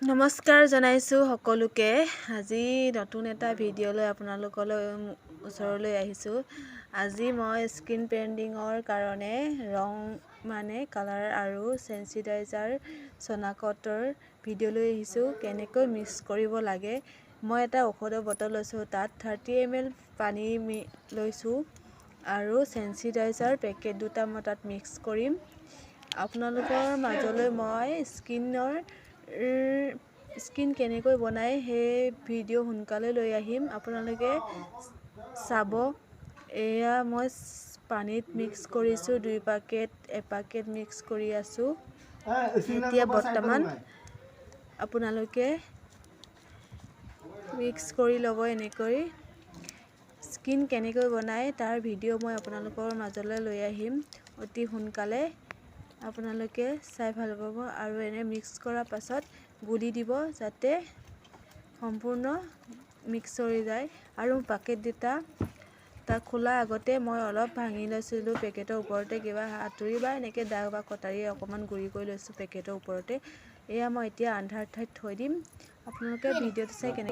নমস্কাৰ জনাইছোঁ সকলোকে। আজি নতুন এটা ভিডিঅ' লৈ আপোনালোকলৈ ওচৰলৈ আহিছোঁ। আজি মই স্কিন পেইণ্টিঙৰ কাৰণে ৰং মানে কালাৰ আৰু চেঞ্চিটাইজাৰ চনাকটৰ ভিডিঅ' লৈ আহিছোঁ, কেনেকৈ মিক্স কৰিব লাগে। মই এটা ঔষধৰ বটল লৈছোঁ, তাত 30 এম এল পানী লৈছোঁ আৰু চেঞ্চিটাইজাৰ পেকেট দুটা মই তাত মিক্স কৰিম। আপোনালোকৰ মাজলৈ মই স্কিন কেনেকৈ বনায়, সেই ভিডিঅ' সোনকালে লৈ আহিম, আপোনালোকে চাব। এয়া মই পানীত মিক্স কৰিছোঁ দুই পাকেট, এপাকেট মিক্স কৰি আছোঁ এতিয়া বৰ্তমান। আপোনালোকে মিক্স কৰি ল'ব এনেকৈ। স্কিন কেনেকৈ বনায়, তাৰ ভিডিঅ' মই আপোনালোকৰ মাজলৈ লৈ আহিম অতি সোনকালে, আপোনালোকে চাই ভাল পাব। আৰু এনে মিক্স কৰাৰ পাছত গুলি দিব, যাতে সম্পূৰ্ণ মিক্স হৈ যায়। আৰু পেকেট দুটা তাক খোলাৰ আগতে মই অলপ ভাঙি লৈছিলোঁ পেকেটৰ ওপৰতে, কিবা হাতুৰি বা এনেকৈ দা বা কটাৰী অকণমান গুড়ি কৰি লৈছোঁ পেকেটৰ ওপৰতে। এয়া মই এতিয়া আন্ধাৰ ঠাইত থৈ দিম। আপোনালোকে ভিডিঅ'টো চাই কেনেকৈ